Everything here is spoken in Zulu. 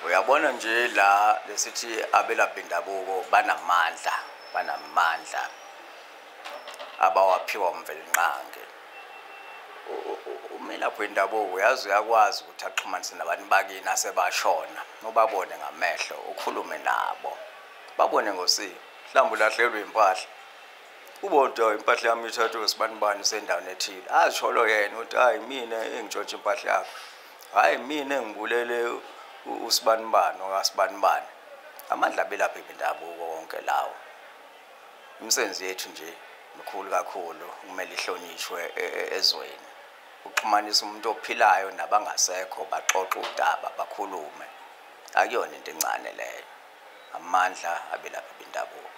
Uyabona nje la lesithi abelaphi bendabuko banamandla, banamandla abawaphiwa uMvelinqangi. Umelaphi wendabuko uyazi uyakwazi ukuthi axhumanise nabantu bakini asebashona, ubabone ngamehlo, ukhulume nabo, babone ngosiko. Mhlawumbe ulahlekelwe impahla, ubona impahla yami ithathwe sibanibani sendaweni ethile, azisholo yena ukuthi hayi mina engitshontshe impahla yakho, hhayi mina engibulele usibanibani okasibanibani. Amandla abelaphi bendabuko wonke lawo. Imisebenzi yethu nje mikhulu kakhulu, kumele ihlonishwe ezweni. Uxhumanisa umuntu ophilayo nabangasekho, baxoxe udaba, bakhulume. Akuyona into encane leyo. Amandla abelaphi bendabuko.